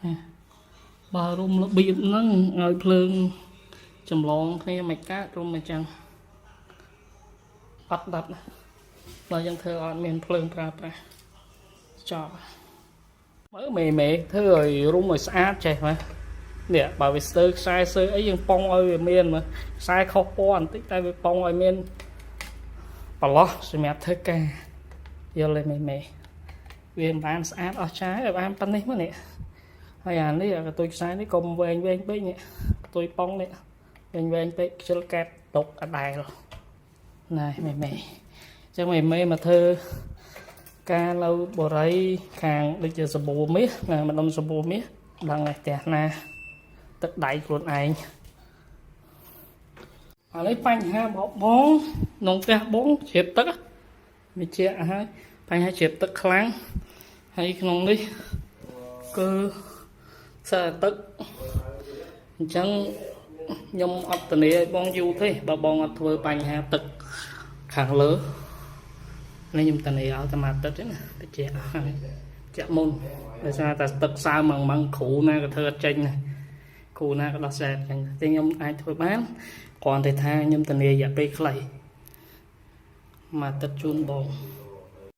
ណាបើរុំរបៀបហ្នឹងឲ្យភ្លើងចម្លងគ្នាមិនកើតរុំអញ្ចឹងអត់ដាប់ណាបើយើងធ្វើអត់មានភ្លើងប្រើប្រាស់ចប់មើលមេមេធ្វើឲ្យរុំឲ្យស្អាតចេះមើលនេះបើវាស្ទើខ្សែសើអីយើងប៉ុងឲ្យវាមានមើលខ្សែខុសពណ៌បន្តិចតែវាប៉ុងឲ្យមានប្រឡោះសម្រាប់ធ្វើការយល់ទេមេមេវាមិនបានស្អាតអស់ចាយឲ្យបានប៉ុណ្នេះមកនេះហើយអានេះកន្ទុយខ្សែនេះកុំវែងវែងពេកនេះកន្ទុយប៉ុងនេះវែងវែងពេកខ្ជិលកាត់ຕົកអដែលណែមេមេអញ្ចឹងមេមេមកធ្វើការនៅបរិយខាងដូចជាសបូមាសណាម្ដុំសបូមាសដឹងឯផ្ទះណាទឹកដៃខ្លួនឯងឥឡូវបញ្ហារបស់បងក្នុងផ្ទះបងជ្រាបទឹកវាជាហើយបញ្ហាជ្រាបទឹកខ្លាំងហើយក្នុងនេះគឺខ្សែទឹកអញ្ចឹងខ្ញុំអត់ធានាឲ្យបងយូរទេបើបងអត់ធ្វើបញ្ហាទឹកខាងលើនេះខ្ញុំធានាឲ្យតែមួយអាទិត្យទេណាតិចហើយជាក់មុនដោយសារតែទឹកសើមម៉ងម៉ងគ្រូណាក៏ធ្វើអត់ចេញដែរគ្រូណាក៏ដោះស្រាយអត់ចេញតែខ្ញុំអាចធ្វើបានគ្រាន់តែថាខ្ញុំធានារយៈពេលខ្លីមួយអាទិត្យជូនបង